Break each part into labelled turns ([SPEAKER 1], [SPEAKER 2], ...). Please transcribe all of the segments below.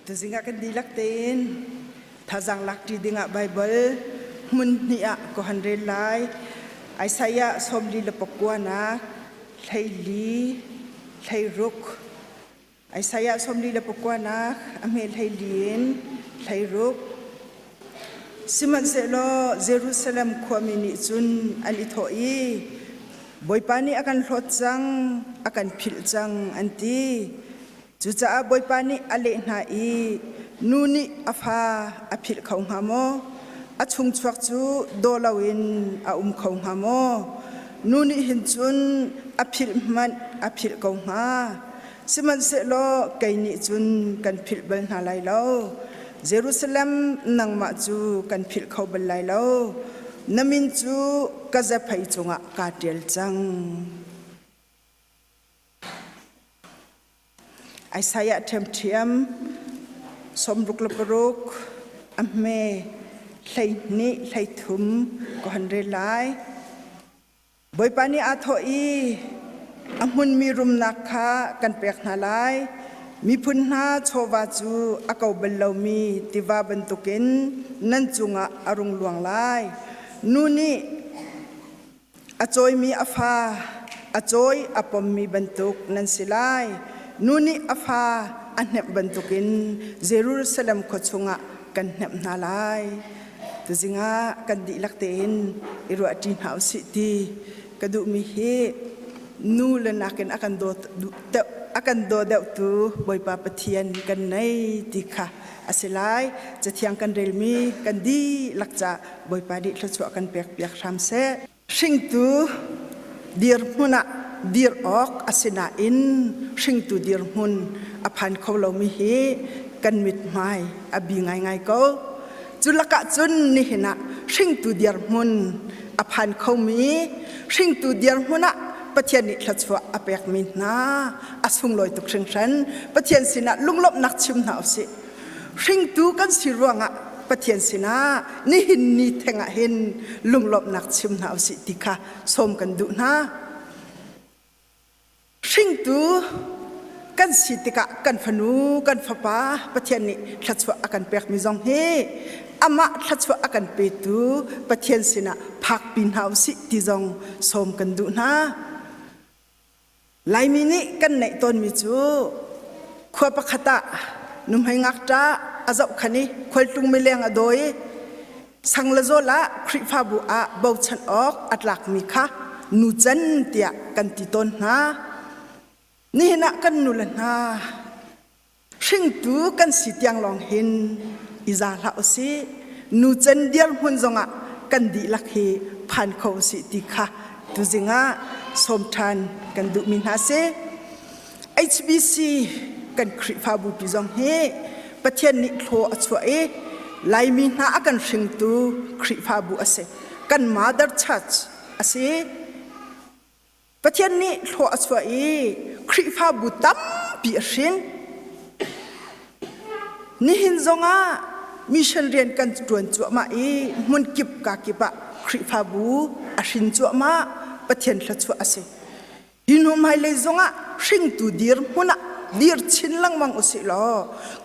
[SPEAKER 1] Tuzing ah kan dihlak tein thazaang lakṭi dingah Baibal hmun hnih ah ka hon rel lai. Isaiah 49 nak 14 16 Isaiah 49 nak a hme 14 in 16 Sihmanhsehlaw Jerusalem khuami nih cun an i thawh i Bawipa nih a kan hlawt cang, a kan philh cang, an ti. Cucaah Bawipa nih a leh hna i, Nu nih a fa a philh kho hnga maw? A chungchuak cu daw loin a um kho hnga maw? Nu nih hin cun a philh hmanh a philh ko hnga. Sihmanhsehlaw kei nih cun kan philh bal hna lai lo. Jerusalem, nangmah cu kan philh kho bal lai lo. Na min cu ka zephei cungah kaa ṭial cang. Isaiah ṭhiamṭhiam 66 a hme 12 13 ka hon rel lai. Bawipa nih aa thawh i a hmunmi rumnak kha kan pek hna lai. Miphun hna chawva cu a ko bal lomi tiva bantukin nan cungah a rung luang lai. Nu nih A cawimi a fa, a cawi a pommi bantuk nan si lai. Nu nih a fa a hnemh bantukin Jerusalem khua chungah kan hnemh hna lai. Tuzing ah kan dihlak tein i ruahṭi hna usih ti ka duhmi hi nu le nakin a kan daw a kan daw deuhtu Bawipa Pathian kan nei ti kha a si lai. Cathiang kan relmi kan dihlak ca Bawipa nih thluachuah kan pekpiak hram seh. Hringtu dirhmun ah dir awk a si nain hringtu dirhmun a phan kho lomi hi kan mithmai a bi ngaingai ko. Cu lakah cun nihin ah hringtu dirhmun a phan khomi hringtu dirhmun ah Pathian nih thluachuah a pekmi hna a sunglawi tuk hringhran. Pathian sinah lunglawmhnak chim hna usih. Hringtu kan si ruangah Pathian sinah nihin ni theng ah hin lunglawmhnak chim hna usih ti kha sawm kan duh hna. Hringtu kan si tikah kan fanu kan fapa Pathian nih thluachuah a kan pekmi zong hi amah thluachuah a kan petu Pathian sinah phakpi hna usih ti zong sawm kan duh hna. Laimi nih kan neih tawnmi cu khua pakhat ah nuhmei ngakṭah a zohkhan i khualtlung mileng a dawi i sang le zawl ah Khrihfabu ah bochan awk a tlakmi kha nucan tiah kan ti tawn hna. Nihin ah kan nule hna hringtu kan si tiang lawng hin i za hlah usih. Nucen dirhmun zongah kan dihlak hi phan kho usih ti kha tuzing ah sawm ṭhan kan duhmi hna si. HBC kan Khrihfabu pi zong hi Pathian nih thlaw a chuah i Laimi hna a kan hringtu Khrihfabu a si. Kan Mother Church a si. Pathian nih thlua a chuah i Khrihfabu tampi a hrin. Nihin zongah mission rian kan ṭuan cuahmah i hmunkip kakip ah Khrihfabu a hrin cuahmah Pathian thluachuah a si. Hi hnu hmailei zongah hringtu dir hmun ah dir chin lengmang usih law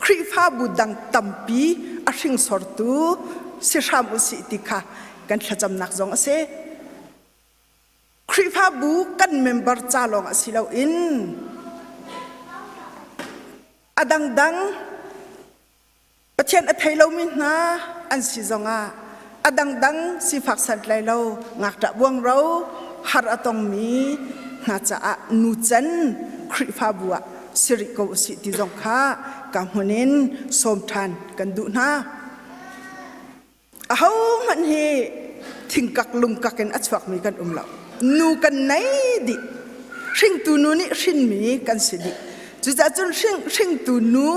[SPEAKER 1] Khrihfabu dang tampi a hringsortu si hram usih ti kha kan thlacamnak zong a si. Khrihfabu kan member ca lawng a si loin a dangdang Pathian a thei lomi hna an si zongah a dangdang sifak santlai lo ngakṭah buangro har a tongmi hna caah nucan Khrihfabu ah si rih ko usih ti zong kha ka hmun in sawm ṭhan kan duh hna. Ahohmanh hi thingkak lungkak in a chuakmi kan um lo. Nu kan nei dih. Hringtu nu nih hrinmi kan si dih. Cucaah cun hringtu nu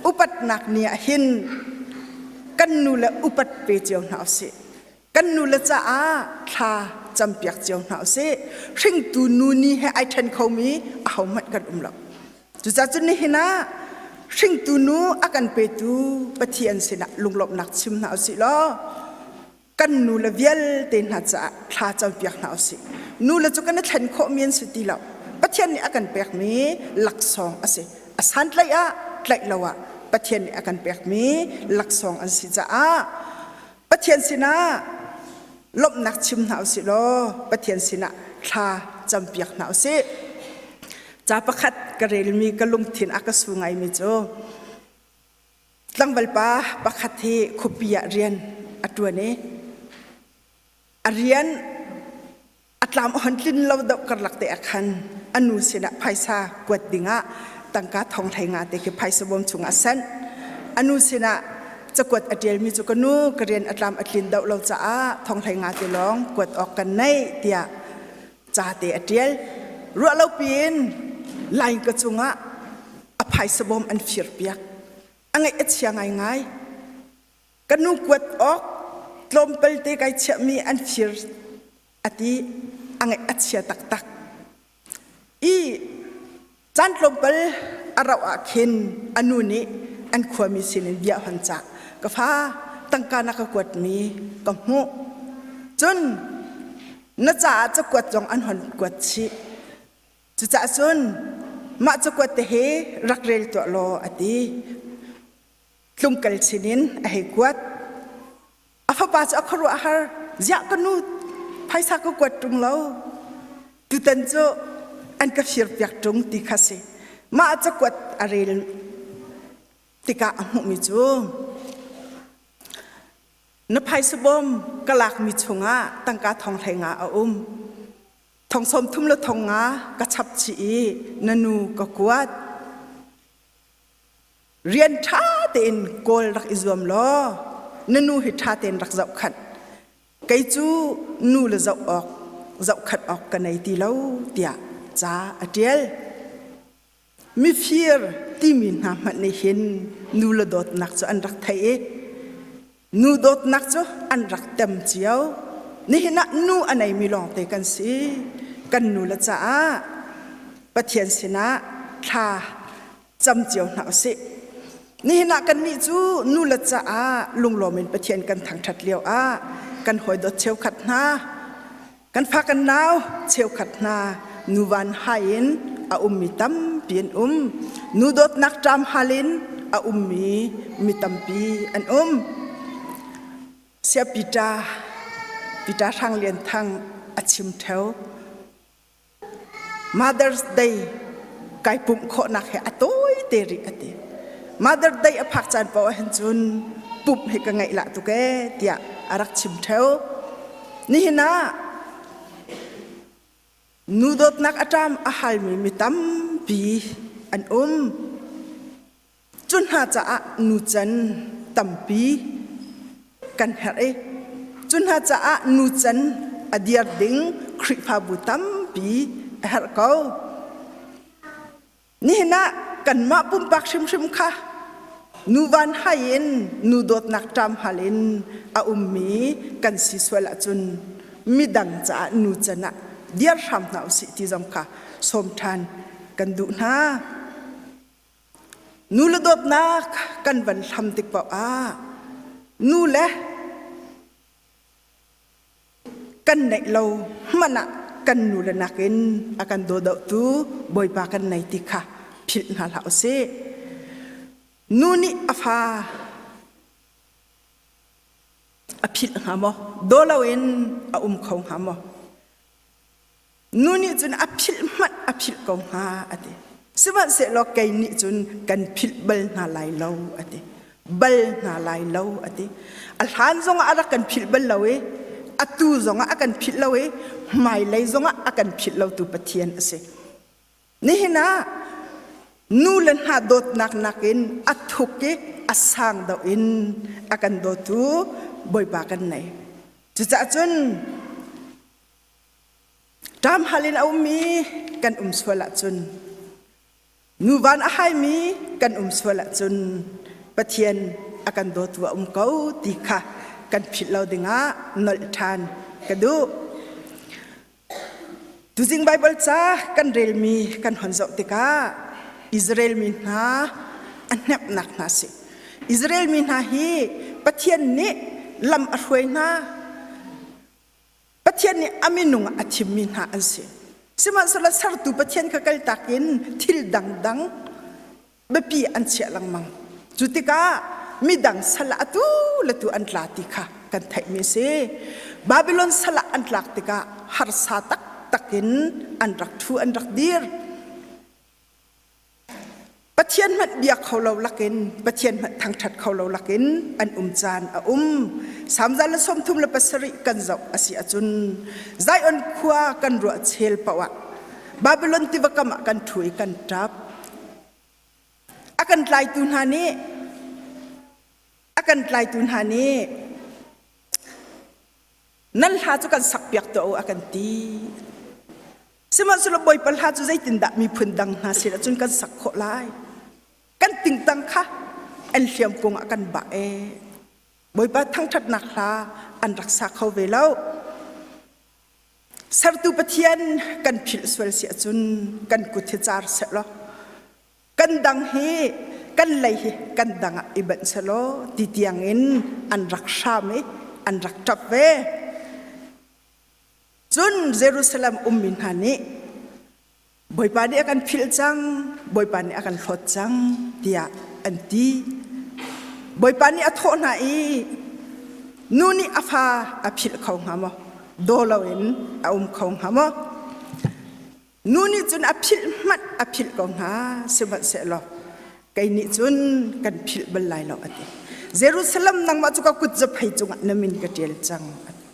[SPEAKER 1] upatnak ni ah hin kan nu le upat pe cio hna usih. Kan nu le caah thla campiak cio hna usih. Hringtu nu ni he ai ṭhen khomi ahohmanh kan um lo. Cucaah cun nihin ah hringtu nu a kan petu Pathian sinah lunglawmhnak chim hna usih law kan nu le vialte hna caah thla campiak hna usih. Nu le cu kan i thlen khawhmi an si ti lo. Pathian nih a kan pekmi laksawng a si. A santlaih ah tlaih lo ah Pathian nih a kan pekmi laksawng an si caah Pathian sinah lawmhnak chim hna usih law Pathian sinah thla campiak hna usih. Ca pakhat ka relmi ka lungthin a ka su ngaimi cu tlangvalpa pakhat hi khuapi ah rian a ṭuan i a rian a tlam a hon tlin lo deuh karlak te ah khan a nu sinah phaisa kuat dingah tangka thong hlei nga te khi phaisa bawm chungah a sanh. A nu sinah cakuat a ṭialmi cu ka nu ka rian a tlam a tlin deuh lo caah thong hlei nga te lawng kuat awk kan nei tiah ca te a ṭial. Ruah lo piin line ka cungah a phaisa bawm an fir piak. A ngaih a chia ngaingai. Ka nu kuat awk tlawmpal te kai chiahmi an fir a ti a ngaih a chia taktak. I caan tlawmpal a rauh ah khin a nu nih an khuami sinin bia hon cah. Ka fa tangka na ka kuatmi ka hmuh. Cun na caah cakuat zong an hon kuat chih. Cucaah cun mah cakuat te hi rak rel tuah law a ti. Tlungkal sinin a hei kuat. A fapa cu a khuaruahhar. Ziah ka nu phaisa ka kuat ṭung lo. Tutan cu an ka firpiak ṭung ti kha si. Mah cakuat a rel tikah a hmuhmi cu na phaisa bawm ka lakmi chungah tangka thong hlei nga a um. Thong sawm thum le thong nga ka chap chih i na nu ka kuat. Rian ṭha tein kawl rak i zuam law na nu hi ṭha tein rak zohkhanh. Kei cu nu le zoh awk zohkhanh awk ka nei ti lo tiah ca a ṭial. Mifir timi hna hmanh nih hin nu le dawtnak cu an rak theih i nu dawtnak cu an rak tem cio. Nihin ah nu a neimi lawngte kan si. Kan nu le caah Pathian sinah thla cam cio hna usih. Nihin ah kannih cu nu le caah lunglawm in Pathian kan thangṭhat lio ah kan hawidawt cheukhat hna Kan fa kan nau cheukhat hna nu van hai in a ummi tampi an um. Nu dawtnak ṭam hal in a ummi mi tampi an um. Sia Peter, Peter Hrang Lian Thang a chim ṭheo. Mother's Day kai pumh khawhnak he a tawi te rih a ti. Mother's Day a phak caan paoh ahhin cun pumh hi ka ngaih lah tuk ee tiah a rak chim ṭheo. Nihin ah nu dawtnak a ṭam a halmi mi tampi an um. Cu hna caah nucan tampi kan herh i cu hna caah nucan a dir ding Khrihfabu tampi a herh ko. Nihin ah kanmah pumpak hrimhrim kha nu van hai in nu dawtnak ṭam hal in a ummi kan si sual ahcun midang caah nu can ah dir hram hna usih ti zong kha sawm ṭhan kan duh hna. Nu le dawtnak kan van hlam tik paoh ah nu le kan neih lo hmanh ah kan nu le nakin a kan daw dohtu Bawipa kan nei ti kha philh hna hlah usih. Nu nih a fa a philh hnga maw? Daw loin a um kho hnga maw? Nu nih cun a philh hmanh a philh ko hnga a ti. Sihmanhsehlaw kei nih cun kan philh bal hna lai lo a ti. Bal hna lai lo a ti. A hlan zongah a rak kan philh bal lo i atu zongah a kan philh lo i hmailei zongah a kan philh lotu Pathian a si. Nihin ah nu le hna dawtnak nakin a thuk i a sang deuh in a kan dawtu Bawipa kan nei. Cucaah cun Ṭam hal in a ummi kan um sual ahcun nuvan a haimi kan um sual ahcun Pathian a kan dawtu a um ko ti kha kan philh lo dingah nolh ṭhan ka duh. Tuzing Baibal ca kan relmi kan hon zoh tikah Israel mi hna a hnemhnak hna si. Israel mi hna hi Pathian nih lam a hruai hna. Pathian nih a minung ah a thimmi hna an si. Sihmanhsehlaw sertu Pathian kha kaltak in thil dangdang biapi an chiah lengmang. Cu tikah midang sal ah atu le tu an tla ti kha kan theihmi a si. Babylon sal ah an tlak tikah harsa taktak in an rak ṭhu an rak dir. Pathian hmanh bia kho lo lakin Pathian hmanh thangṭhat kho lo lakin an um caan a um. Salm 137 kan zoh a si ahcun Zion khua kan ruah chel paoh ah Babylon tiva kam ah kan ṭhu i kan ṭap. A kan tlaitu hna nih a kan tlaitu hna nih nan hla cu kan sakpiak tuah u a kan ti. Sihmanhsehlaw Bawipa hla cu zeitindah miphun dang hna sinah cun kan sak khawh lai? Kan tingtang kha an hliam kung ah kan bah ee. Bawipa thangṭhatnak hla an rak sa kho ve lo. Sertu Pathian kan philh sual si ahcun kan kut hi car sehlaw kan dang hi kan lei hi kan dang ah i banh selaw ti tiangin an rak hram i an rak ṭap ve. Cun Jerusalem ummi hna nih Bawipa nih a kan philh cang, Bawipa nih a kan hlawt cang tiah an ti. Bawipa nih a thawh hna i nu nih a fa a philh kho hnga maw? Daw loin a um kho hnga maw? Nu nih cun a philh hmanh a philh ko hna, sihmanhsehlaw kei nih cun kan philh bal lai lo a ti. Jerusalem nangmah cu ka kut zaphei cungah na min ka ṭial cang a ti.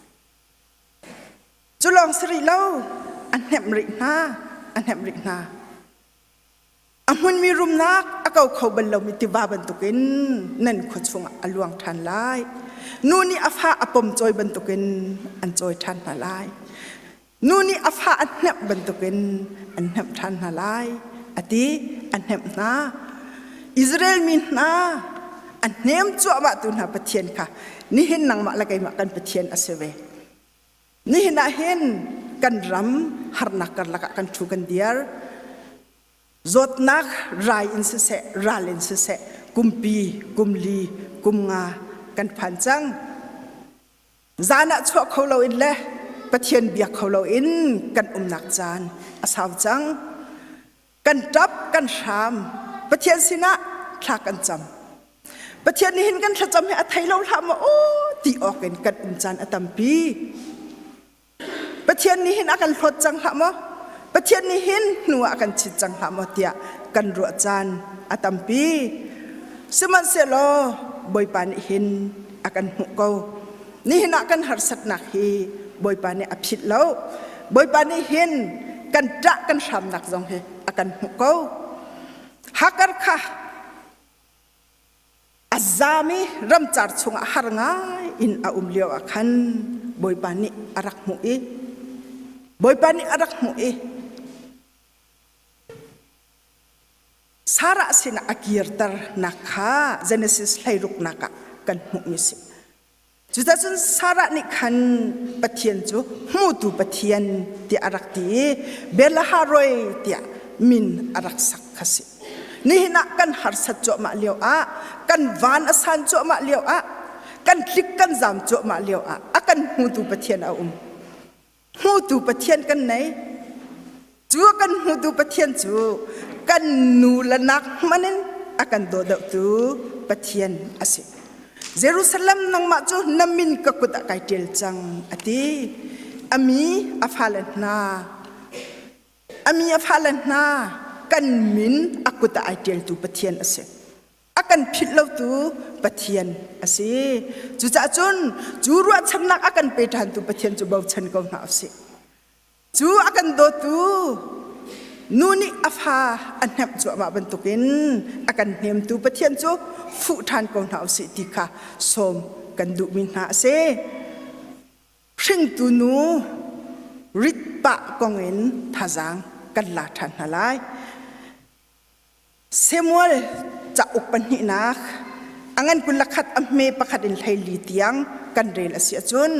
[SPEAKER 1] Cu lawng si rih lo, a hnemh rih hna, a hnemh rih hna. A hmunmi rumnak a ko kho bal lomi tiva bantukin nan khua chungah a luang ṭhan lai. Nu nih a fa a pom cawi bantukin an cawi ṭhan hna lai. Nu nih a fa a hnemh bantukin an hnemh ṭhan hna lai, a ti, a hnemh hna. Israel mi hna a hnem cuahmahtu hna Pathian kha nihin nangmah le keimah kan Pathian a si ve. Nihin ah hin kan ram harnak karlak ah kan ṭhu kan diar. Zawtnak rai in siseh, ral in siseh, kumpi, kumli, kumnga kan phan cang. Zan ah chuah kho loin le Pathian biak kho loin kan umnak caan a sau cang. Kan ṭap, kan hram. Pathian sinah thla kan cam. Pathian nih hin kan thlacam hi a thei lo hlah maw aw ti awk in kan um caan a tampi. Pathian nih hin a kan hlawt cang hlah maw? Pathian nih hin hnu ah a kan chit cang hlah maw tiah kan ruah caan a tampi. Sihmanhsehlaw Bawipa nih hin a kan hmuh ko. Nihin ah kan harsatnak hi Bawipa nih a philh lo. Bawipa nih hin kan ṭah kan hramnak zong hi a kan hmuh ko. Hakar kha a zam i ramcar chungah har ngai in a um lio ah khan Bawipa nih a rak hmuh i Bawipa nih a rak hmuh i Sarah sinah a kirter nak kha Genesis hleiruknak ah kan hmuhmi si. Cuticun Sarah nih khan Pathian cu hmutu Pathian tiah a rak ti i Belaharoi tiah min a rak sak kha si. Nihin ah kan harsat cuahmah lio ah, kan van a san cuahmah lio ah, kan tlik kan zam cuahmah lio ah a kan hmutu Pathian a um. Hmutu Pathian kan nei. Cu a kan hmutu Pathian cu kan nu le nak hmanh in a kan daw deuhtu Pathian a si. Jerusalem nangmah cu na min ka kut ah kai ṭial cang a ti. A mi a fale hna a mi a fale hna kan min a kut ah ai ṭialtu Pathian a si. A kan philh lotu Pathian a si. Cucaah cun cu ruahchannak a kan pe ṭhantu Pathian cu bochan ko hna usih. Cu a kan dawtu nu nih a fa a hnemh cuahmah bantukin a kan hnemtu Pathian cu fuh ṭhan ko hna usih ti kha sawm kan duhmi hna a si. Hringtu nu rit pah kong in thazaang kan la ṭhan hna lai. Samuel cauk pahnihnak a ngan 21 a hme pakhat in 14 tiang kan rel a si ahcun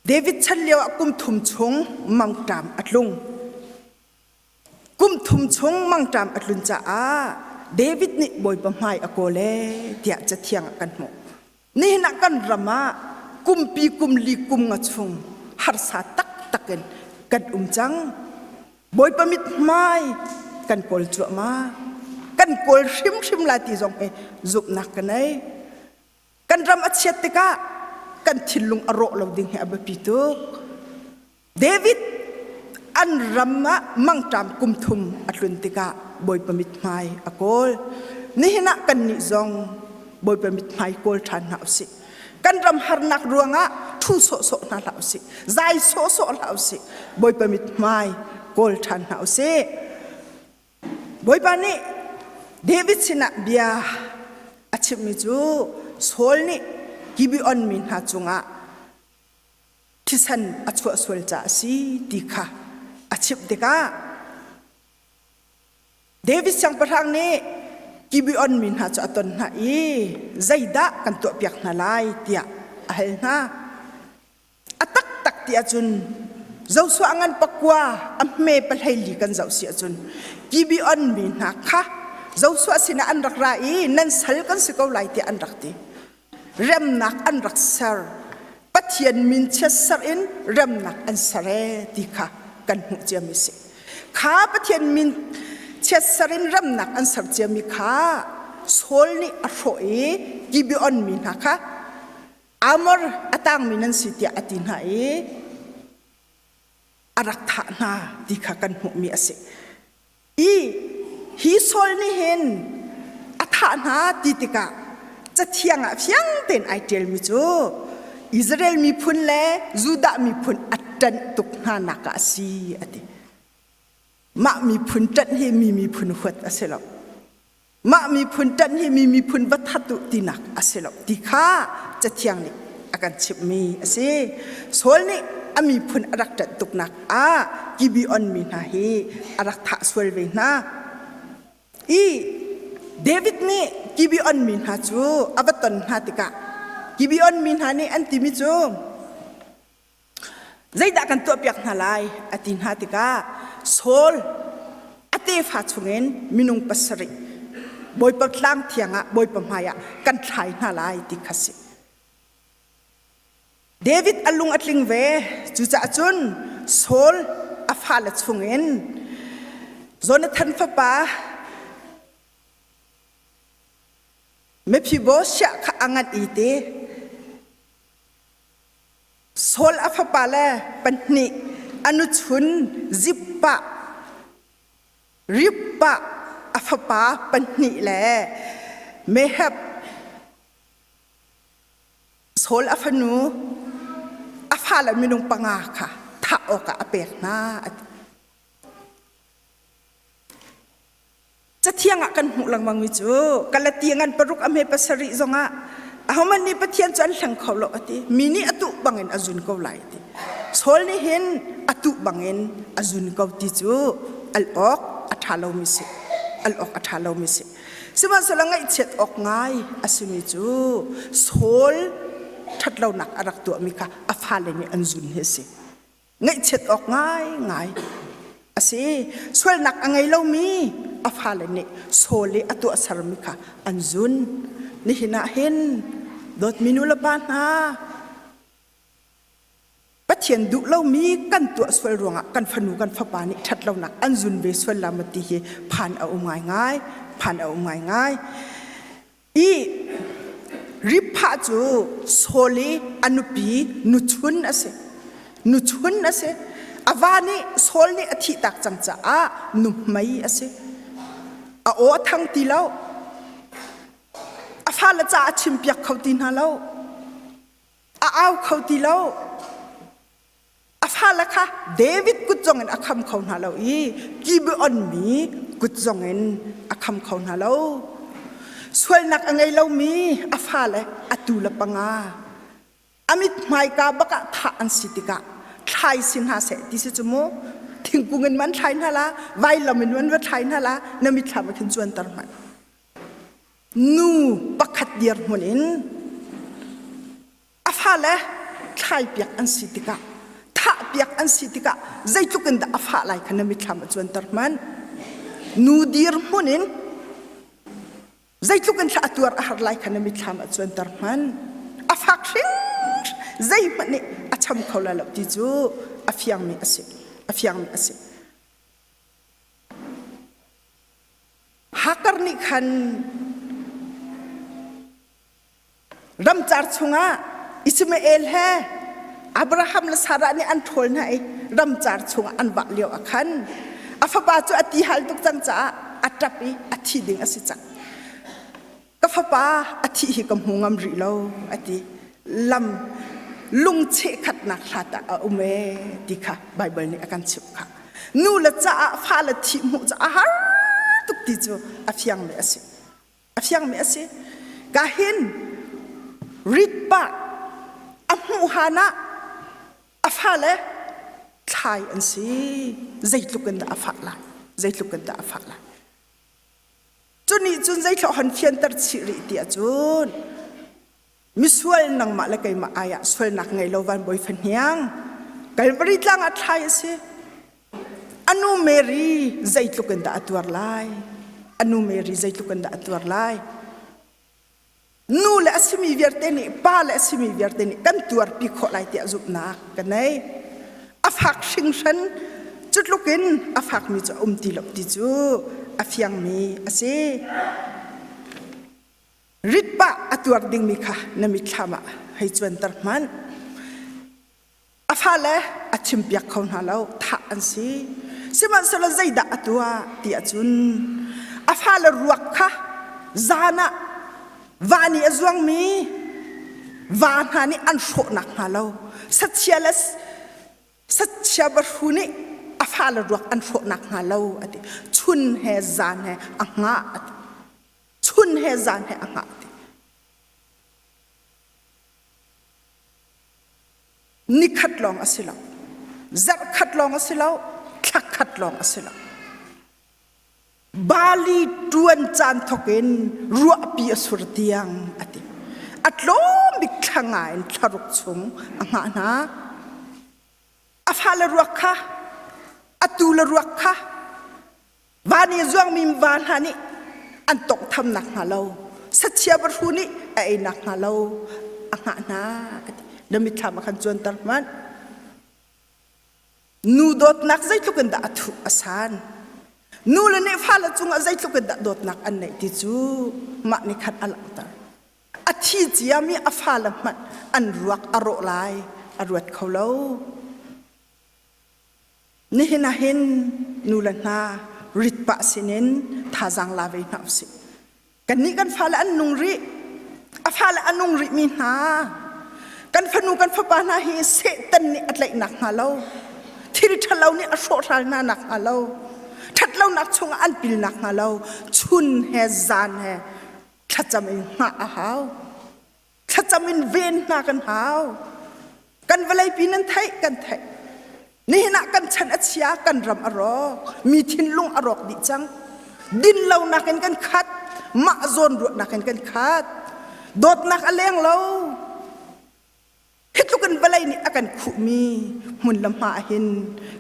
[SPEAKER 1] David chan lio ah kum thum chung mangṭam a tlung. Kum thum chung mangṭam a tlun caah David nih Bawipa hmai a kawl ee tiah Cathiang ah kan hmuh. Nihin ah kan ram ah kumpi kum li kum nga chung harsa taktak in kan um cang. Bawipa mithmai kan kawl cuahmah. Kan kawl hrimhrim lai ti zong hi zumhnak ka nei. Kan ram a chiat tikah kan thinlung a rawh lo ding hi a biapi tuk. David an ram ah mangṭam kum thum a tlun tikah Bawipa mithmai a kawl. Nihin ah kannih zong Bawipa mithmai kawl ṭhan hna usih. Kan ram harnak ruangah ṭhu sawhsawh hna hlah usih. Zai sawhsawh hlah usih. Bawipa mithmai kawl ṭhan hna usih. Bawipa nih David sinah bia a chimhmi cu Saul nih Gibeon mi hna cungah thisen a chuah sual caah a si ti kha a chimh tikah David siangpahrang nih Gibeon mi hna cu a ton hna i zeidah kan tuahpiak hna lai tiah a hal hna. A taktak ti ahcun Joshua ngan pakua a hme pahlei li kan zoh si ahcun Gibeon mi hna kha Joshua sinah an rak ra i nan sal kan si ko lai tiah an rak ti. Remnak an rak ser. Pathian min chiatser in remnak an ser ee ti kha kan hmuh ciami si. Kha Pathian min chiatser in remnak an ser ciami kha Saul nih a hrawh i Gibeon mi hna kha Amor a tangmi nan si tiah a ti hna i a rak thah hna ti kha kan hmuhmi a si. I hi Saul nih hin a thah hna ti tikah cathiang ah fiang tein ai ṭialmi cu Israel miphun le Judah miphun a ṭanh tuk hna nak ah a si a ti. Mah miphun ṭanh hi mi miphun huat a si lo. Mah miphun ṭanh hi mi miphun va that u tinak a si lo ti kha Cathiang nih a kan chimhmi a si. Saul nih a miphun a rak ṭanh tuknak ah Gibeon mi hna hi a rak thah sual ve hna. I David nih Gibeon mi hna cu a va ton hna tikah Gibeon mi hna nih an timi cu Zeidah kan tuahpiak hna lai a ti hna tikah Saul a tefa chungin minung pasarih Bawipa tlang thiang ah Bawipa hmaiah kan thlai hna lai ti kha si. David a lung a tling ve cucaah cun Saul a fale chungin Jonathan fapa Mephibosheth kha a nganh i te Saul a fapale pahnih a nuchun Zippah, Rippah a fapa pahnih le Meheb Saul a fanu a fale minung panga kha thah awkah a pek hna a ti. Cathiang ah kan hmuh lengmangmi cu Galati ngan paruk a hme pasarih zongah ahohmanh nih Pathian cu an hleng kho lo a ti. Mi nih a tuh bangin a zun ko lai a ti. Saul nih hin a tuh bangin a zun ko ti cu al awk a ṭha lomi si. Al awk a ṭha lomi si. Sihmanhsehlaw ngaihchiat awk ngai a simi cu Saul ṭhatlonak a rak tuahmi kha a fale nih an zun hi a si. Ngaihchiat awk ngaingai a si. Sualnak a ngei lomi a fale nih Saul i a tuahsermi kha an zun. Nihin ah hin dawtmi nu le pa hna, Pathian duh lomi kan tuah sual ruangah kan fanu kan fapa nih ṭhatlonak an zun ve sual la maw ti hi phan a um ngaingai, phan a um ngaingai. I Ripha cu Saul i a nupi nuchun a si. Nuchun a si. A va nih Saul nih a thihtak cang caah nuhmei a si. A aw a thang ti lo. A fale caah a chimpiak kho ti hna lo. A au kho ti lo. A fale kha David kut zongin a kham kho hna lo i Gibeon mi kut zongin a kham kho hna lo. Sualnak a ngei lomi a fale atu le panga a mit hmaika bak ah thah an si tikah thlai si hna seh ti si cu mu thingkung in man thlai hna la vailam in man va thlai hna la na mitthlam ah khin cuanter hmanh nu pakhat dirhmun in A fale thlaipiak an si tikah, thahpiak an si tikah zeitluk in dah a fah lai kha na mitthlam a cuanter hmanh. Nu dirhmun in zeitluk in thla a tuar a har lai kha na mitthlam a cuanter hmanh. A fak hring zeihmanh nih a cham kho lai lo ti cu a fiangmi a si. A fiangmi a si. Hakar nih khan. khan ramcar chungah Ishmael he Abraham le Sarah nih an ṭhawl hna i ramcar chungah an vah lio ah khan a fapa cu a ti hal tuk cang caah a ṭap i a thi ding a si cang. Ka fapa a thih hi ka hmu ngam rih lo a ti. Lam lungcheh khatnak hlat ah a um ee ti kha Baibal nih a kan chimh kha. Nu le caah fale thih hmuh cu a har tuk ti cu a fiangmi a si. A fiangmi a si. Ka hin rit pah a hmuh han ah a fale thlai an si. Zeitluk in dah a fah lai? Zeitluk in dah a fah lai? Cu nih cun zeitluk han fianter chih rih ti ahcun misual nangmah le keimah ai ah sualnak ngei lo van bawi fahniang Calvary tlang ah thlai a si. Anu Mary zeitluk in dah a tuar lai? Anu Mary zeitluk in dah a tuar lai? Nu le a simi vialte nih pa le a simi vialte nih kan tuarpi khawh lai tiah zumhnak ka nei. A fak hringhran cu tluk in a fakmi cu a um ti lo ti cu a fiangmi a si. Ritpah a tuar dingmi kha na mitthlam ah hei cuanter hmanh. A fale a chimpiak kho hna lo, thah an si. Sihmanhsehlaw zeidah a tuah ti ahcun a fale ruak kha zan ah van i a zuangmi va hna nih an hrawhnak hnga lo sachia le sachia bahru nih a fale ruak an hrawhnak hnga lo a ti. Chun he zan he a hngah a ti. Chun he zan he a hngah a ti. Nikhat lawng a si lo. Zarhkhat lawng a si lo. Thlakhat lawng a si lo. Bali ṭuan caan thawk in ruahpi a sur tiang a ti. A tlawm bik thla nga in thlaruk chung a hngah hna. A fale ruak kha, a tu le ruak kha Van i zuangmi va hna nih an tawnghtham nakhnga lo, sachia bahru nih a ei nakhnga lo a hngah hna a ti. Na mitthlam a kan cuanter hmanh. Nu dawtnak zeitluk in dah a thuh a san. Nu le nih fale cungah zeitluk in dah dawtnak an neih ti cu mah nih khan a langhter. A thi ciami a fale hmanh an ruak a rawh lai a ruat kho lo. Nihin ah hin nu le hna ritpah sinin thazaang la ve hna usih. Kannih kan fale an nung rih. A fale a nung rihmi hna kan fanu kan fapa hna hi Satan nih a tlaihnak hnga lo, thil ṭhalo nih a hrawhhral hna nak hnga lo, ṭhatlonak chungah an pilnak hnga lo, chun he zan he thlacam in hngah a hau. Thlacam in ven hna kan hau. Kan vawleipi nan theih, kan theih. Nihin ah kan chan a chia, kan ram a rawk, mi thinlung a rawk dih cang. Dinlonak in kan khat, mah zawn ruahnak in kan khat. Dawtnak a leng lo. Hi tluk in vawlei nih a kan khuhmi hmun le hma ah hin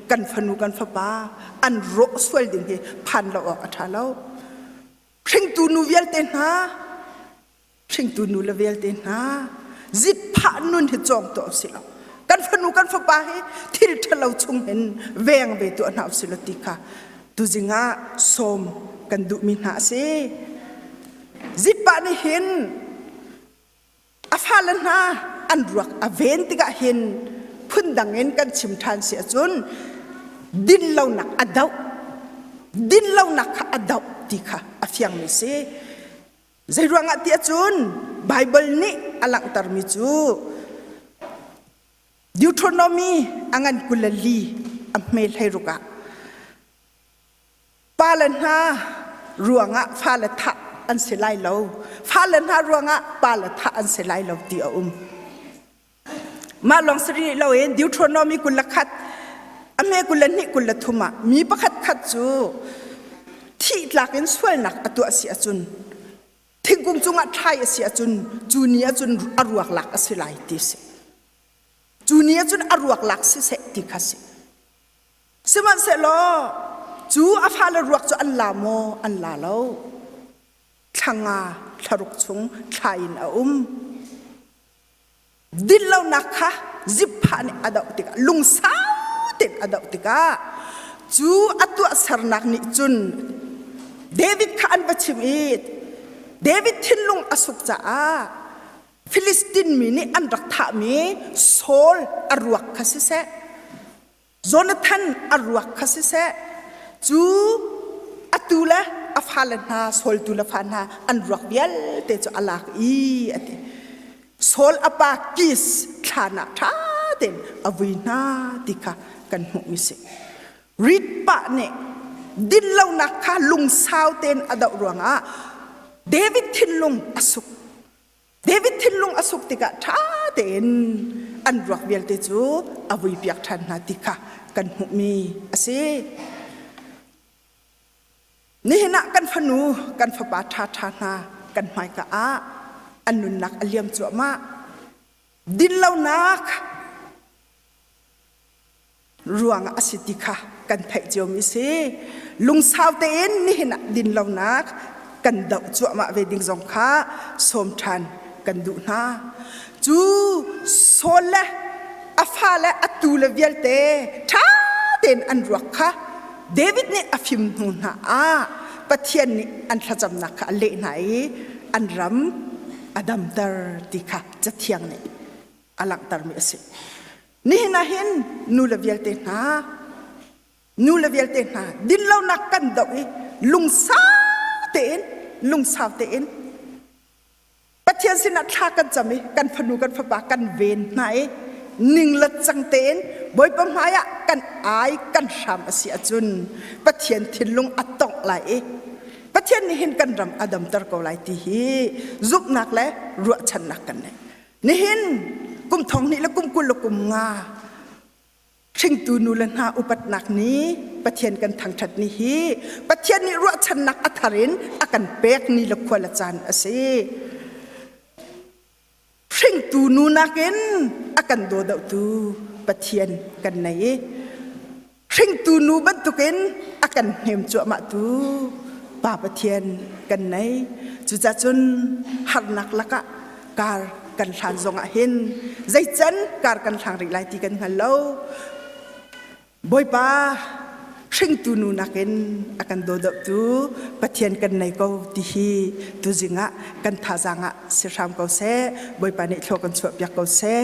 [SPEAKER 1] kan fanu kan fapa an rawh sual ding hi phan lo awk a ṭha lo. Hringtu nu vialte hna, hringtu nu le vialte hna zitphah nun hi cawng tuah usih law kan fanu kan fapa hi thil ṭhalo chung hin veng ve tuah hna usih law ti kha tuzing ah sawm kan duhmi hna a si. Zitpah nih hin a fale hna an ruak a ven tikah hin phundang in kan chim ṭhan si ahcun dinlonak a doh dinlonak kha a doh ti kha a fiangmi si. Zeiruangah ti ahcun Baibal nih a langhtermi cu Deuteronomy a ngan 24 a hme 16 ah pale hna ruangah fale thah an si lai lo fale hna ruangah pale thah an si lai lo ti a um. Mah lawng si rih loin Deuteronomy 21 a hme 22 23 ah mi pakhat khat cu thih tlak in sualnak a tuah si ahcun thingkung cungah thlai a si ahcun cu ni ahcun a ruak lak a si lai ti si. Cu ni ahcun a ruak lak siseh ti kha si. Sihmanhsehlaw cu a fale ruak cu an la maw? An la lo. Thla nga thlaruk chung thla in a um. Dinlonak kha zipphah nih a doh tikah lungsau tein a doh tikah cu a tuahsernak nih cun. David kha an va chim i David thinlung a suk caah Filistin mi nih an rak thahmi Saul a ruak kha siseh, Jonathan a ruak kha siseh, cu atu le a fale hna Saul tu le fa hna an ruak vialte cu a lak i a ti. Saul a pa Kis thlan ah ṭha tein a vui hna ti kha kan hmuhmi si. Rit pah nih dinlonak kha lungsau tein a doh ruangah David thinlung a suk. David thinlung a suk tikah ṭha tein an ruak vialte cu a vuipiak ṭhan hna ti kha kan hmuhmi a si. Nihin ah kan fanu, kan fapa ṭhaṭha hna kan hmaika ah an nunnak a liam cuahmah. Dinlonak ruangah a si ti kha kan theih ciomi si. Lungsau tein nihin ah dinlonak kan doh cuahmah ve ding zong kha sawm ṭhan kan duh hna. Cu Saul le a fale a tu le vialte ṭha tein an ruak kha David nih a fim hnu hna ah Pathian nih an thlacamnak kha a leh hna i an ram a damter ti kha Cathiang nih a langhtermi a si. Nihin ah hin nu le vialte hna nu le vialte hna dinlonak kan doh i lungsau tein lungsau tein Pathian sinah thla kan cam i kan fanu kan fapa kan ven hna i ninglat cang tein Bawipa hmaiah kan ai kan hram a si ahcun Pathian thinlung a tongh lai i Pathian nih hin kan ram a damter ko lai ti hi zumhnak le ruahchannak kan nei. Nihin kum thong hnih le kum 20 le kum nga hringtu nu le hna upatnak ni Pathian kan thangṭhat ni hi Pathian nih ruahchannak a thar in a kan pek ni le khua le caan a si. Hringtu nu nakin a kan daw deuhtu Pathian kan nei i hringtu nu bantukin a kan hnem cuahmah tu Pa Pathian kan nei. Cucacun harnak lakah kar kan hlan zongah hin zeican kar kan hlang rih lai ti kan hngal lo. Bawipa hringtu nu nakin a kan dawdawhtu Pathian kan nei ko ti hi tuzing ah kan thazaang ah si hram ko seh. Bawipa nih thlua kan chuah piak ko seh.